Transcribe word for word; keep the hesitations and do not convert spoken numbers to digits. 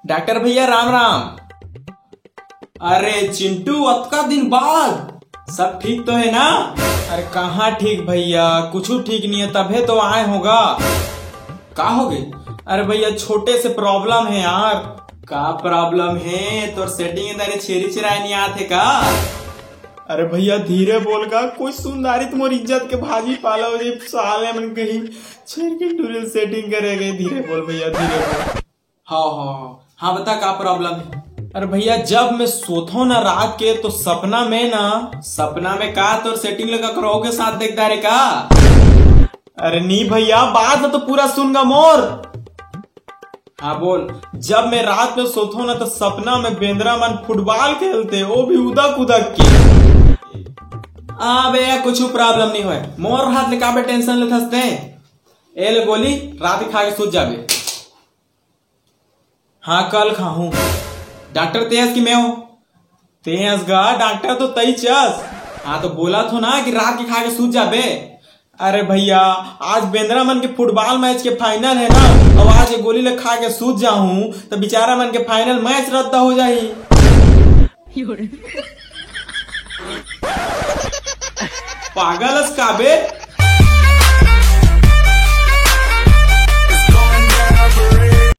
Doctor भैया, राम राम। अरे चिंटू, अतका दिन बाद, सब ठीक तो है ना? अरे कहाँ ठीक भैया, कुछ ठीक नहीं है, तभे तो आए होगा। का हो गए? अरे भैया, छोटे से प्रॉब्लम है यार। का प्रॉब्लम है? तोर सेटिंग दारी छेरी चराए नहीं आते का? अरे भैया, धीरे बोल का, कोई सुनदारी तो मोर इज्जत के भाजी पाला हो जाए, साले मन कहीं छेर के टूरी ल सेटिंग करे गए। धीरे बोल भैया, धीरे बोल। हाँ, हाँ, हाँ, बता का प्रॉब्लम है? अरे भैया, जब मैं सोता हूँ ना रात के, तो सपना में ना, सपना में का तोर सेटिंग लगा करो के साथ देखता रे का? अरे नहीं भैया, बात तो पूरा सुन गा मोर। हाँ बोल। जब मैं रात में सोता हूँ ना, तो सपना में बेंदरा मन फुटबॉल खेलते, वो भी उदक उदक के। हाँ भैया, कुछ प्रॉब्लम नहीं होए। मोर हाथ ले काबे टेंशन लेथस ते? ए ले गोली, रात खा के सूत जाबे। हाँ, कल खाहूँ। डॉक्टर तेज की मैं हूँ। तेज गा डॉक्टर तो तई चस। हाँ, तो बोला थो ना कि रात के खा के सूत जाबे। अरे भैया, आज बेंदरा मन के फुटबॉल मैच के फाइनल है ना, अब आज ये गोली ले खा के सूत जाहूँ, तो बेचारा मन के फाइनल मैच रद्द हो जाही। पागल अस काबे?